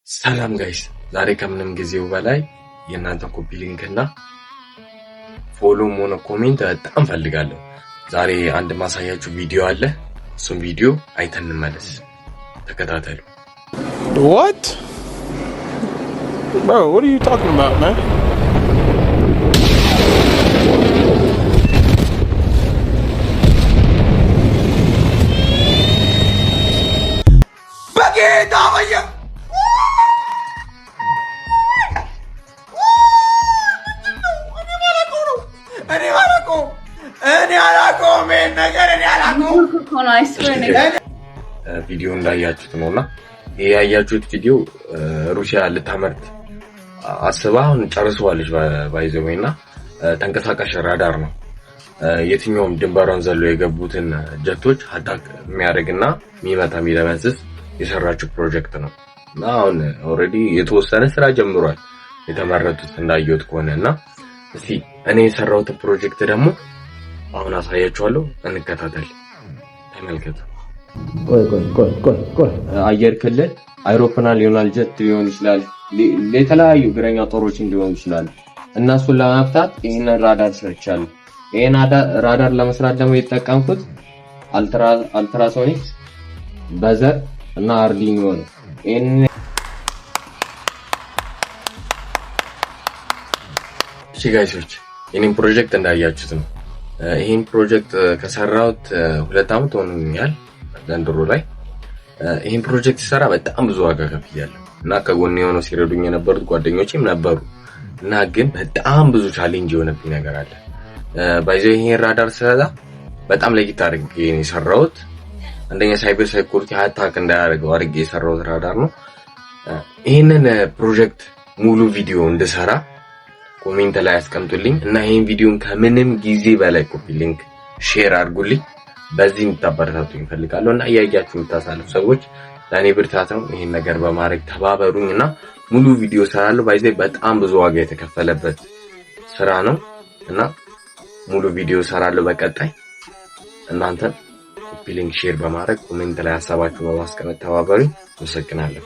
ሰላም guys፣ ዛሬ ከምንም ጊዜው በላይ የእናንተ copy link እና follow ም ሆነ comment በጣም ፈልጋለሁ። ዛሬ አንድ ማሳያችሁ ቪዲዮ አለ። እሱም ቪዲዮ አይተን እንመለስ። ተከታተሉ። What? Bro, what are you talking about, man? በጌታ በየ እኔ አላውቀውም፣ ይሄን ነገር እኔ አላውቀውም። እኮ ነው፣ I swear ነገር። ቪዲዮ እንዳያችሁት ነው እና ይሄ ያያችሁት ቪዲዮ ሩሲያ ልታመርት አስባ አሁን ጨርሰዋለች by the way እና ተንቀሳቃሽ ራዳር ነው። የትኛውም ድንበሯን ዘሎ የገቡትን ጀቶች attack የሚያደርግና የሚመታ፣ የሚደመስስ የሰራችው ፕሮጀክት ነው እና አሁን already የተወሰነ ስራ ጀምሯል የተመረቱት እንዳየሁት ከሆነ። እና እስቲ እኔ የሰራሁትን ፕሮጀክት ደግሞ አሁን አሳያችኋለሁ። እንከታተል፣ ተመልከቱ። ቆይ ቆይ ቆይ ቆይ ቆይ፣ አየር ክልል አይሮፕላን ሊሆናል፣ ጀት ሊሆን ይችላል፣ የተለያዩ እግረኛ ጦሮችን ሊሆን ይችላል። እነሱን ለመፍታት ይህንን ራዳር ሰርቻለሁ። ይህን ራዳር ለመስራት ደግሞ የተጠቀምኩት ultrasonics፣ buzzer እና Arduino ነው። ይህንን እሺ guys ኦች፣ የኔን ፕሮጀክት እንዳያችሁት ነው። ይህን ፕሮጀክት ከሰራሁት 2 ዓመት ሆኖኛል ዘንድሮ ላይ። ይህን ፕሮጀክት ሲሰራ በጣም ብዙ ዋጋ ከፍያለሁ እና ከጎን የሆነው ሲረዱኝ የነበሩት ጓደኞቼም ነበሩ እና ግን በጣም ብዙ challenge የሆነብኝ ነገር አለ። By the way ይሄን ራዳር ስሰራ በጣም ለየት አድርጌ ነው የሰራሁት። አንደኛ cyber security attack እንዳያደርገው አድርጌ የሰራሁት ራዳር ነው። ይህንን ፕሮጀክት ሙሉ ቪዲዮ እንድሰራ comment ላይ አስቀምጡልኝ እና ይህን ቪዲዮን ከምንም ጊዜ በላይ copy link፣ share አድርጉልኝ። በዚህ እንድታበረታቱኝ እፈልጋለሁ እና እያያችሁ የምታሳልፉ ሰዎች ለእኔ ብርታት ነው። ይህን ነገር በማድረግ ተባበሩኝ እና ሙሉ ቪዲዮ እሰራለሁ። By the way በጣም ብዙ ዋጋ የተከፈለበት ስራ ነው እና ሙሉ ቪዲዮ እሰራለሁ በቀጣይ። እናንተ copy link፣ share በማድረግ comment ላይ ሀሳባችሁ በማስቀመጥ ተባበሩኝ። አመሰግናለሁ።